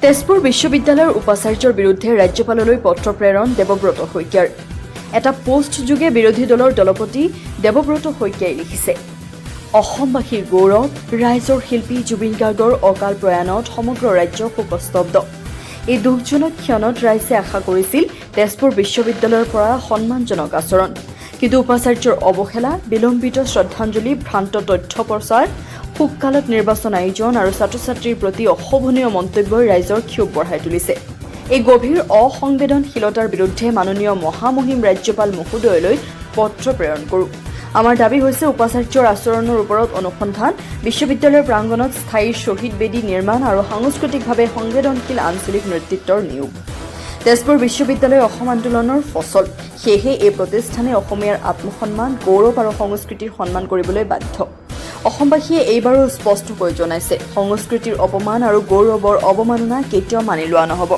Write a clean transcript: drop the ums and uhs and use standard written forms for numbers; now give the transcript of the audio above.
তেজপুৰ বিশ্ববিদ্যালয়ৰ উপাচাৰ্যৰ বিৰুদ্ধে ৰাজ্যপাললৈ পত্ৰ প্ৰেৰণ দেৱব্ৰত শইকীয়াৰ। এটা পোষ্টযোগে বিৰোধী দলৰ দলপতি দেৱব্ৰত শইকীয়াই লিখিছে, অসমবাসীৰ গৌৰৱ, ৰাইজৰ শিল্পী জুবিন গাৰ্গৰ অকাল প্ৰয়াণত সমগ্ৰ ৰাজ্য শোকস্তব্ধ। এই দুখজনক ক্ষণত ৰাইজে আশা কৰিছিল তেজপুৰ বিশ্ববিদ্যালয়ৰ পৰা সন্মানজনক আচৰণ। কিন্তু উপাচাৰ্যৰ অৱহেলা, বিলম্বিত শ্ৰদ্ধাঞ্জলি, ভ্ৰান্ত তথ্য প্ৰচাৰ, শোককালত নিৰ্বাচন আয়োজন আৰু ছাত্ৰ ছাত্ৰীৰ প্ৰতি অশোভনীয় মন্তব্যই ৰাইজৰ ক্ষোভ বঢ়াই তুলিছে। এই গভীৰ অসংবেদনশীলতাৰ বিৰুদ্ধে মাননীয় মহামহিম ৰাজ্যপাল মহোদয়লৈ পত্ৰ প্ৰেৰণ কৰোঁ। আমাৰ দাবী হৈছে উপাচাৰ্যৰ আচৰণৰ ওপৰত অনুসন্ধান, বিশ্ববিদ্যালয়ৰ প্ৰাংগণত স্থায়ী শ্বহীদ বেদী নিৰ্মাণ আৰু সাংস্কৃতিকভাৱে সংবেদনশীল আঞ্চলিক নেতৃত্বৰ নিয়োগ। তেজপুৰ বিশ্ববিদ্যালয় অসম আন্দোলনৰ ফচল। সেয়েহে এই প্ৰতিষ্ঠানে অসমীয়াৰ আত্মসন্মান, গৌৰৱ আৰু সংস্কৃতিৰ সন্মান কৰিবলৈ বাধ্য। অসমবাসীয়ে এইবাৰো স্পষ্টকৈ জনাইছে, সংস্কৃতিৰ অপমান আৰু গৌৰৱৰ অৱমাননা কেতিয়াও মানি লোৱা নহ'ব।